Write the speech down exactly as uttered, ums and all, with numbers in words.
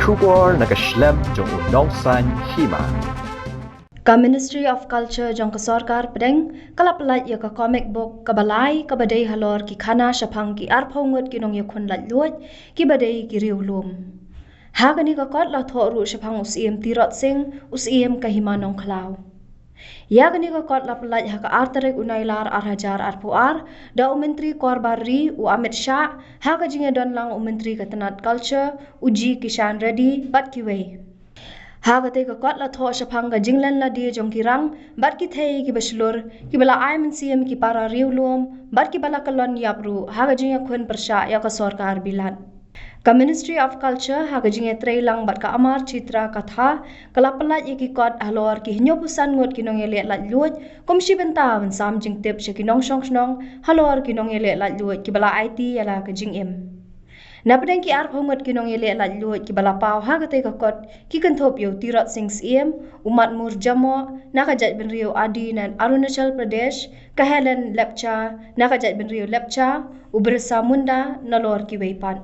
Khubor na ka shlem jong u Nongsaiñ Hima. Ka Ministry of Culture jong ka Sorkar Pdeng ka la pyllait ïa ka comic book kaba lai kaba dei halor ki khana shaphang ki arphew ngut ki nongïakhun laitluid kiba dei ki riewlum. Ha kane ka kot la thoh ruh shaphang u Syiem Tirot Sing, u Syiem ka Hima Nongkhlaw. Ïa kane ka kot la pyllait ha ka ar tarik u Nailar ar hajar arphew ar da u Myntri Korbar Ri u Amit Shah, ha ka jingïadon lang u Myntri ka tnat Culture u G Kishan Reddy bad kiwei. Ha katei ka kot la thoh shaphang ka jinglen lade jong ki rang bad ki thei kiba shlur, kiba la ai mynsiem ki para riewlum bad kiba la kyllon ïap ruh ha ka jingïakhun pyrshah ïa ka sorkar bilat. Ka Ministry of Culture ha ka jingïatreilang bad ka Amar Chitra Katha ka la pyllait ïa ki kot halor ki hynñiewphew san ngut ki nongïaleh laitluid kum shi bynta ban sam jingtip sha ki nongshong shnong halor ki nongïaleh laitluid kiba la aiti ïa la ka jingim. Na pdeng ki arphew ngut ki nongïaleh laitluid kiba la paw ha katei ka kot ki kynthup ïa u Tirot Sing Syiem, u Matmur Jamoh na ka jaitbynriew Adi na Arunachal Pradesh, ka Helen Lepcha na ka jaitbynriew Lepcha, u Birsa Munda nalor kiwei pat.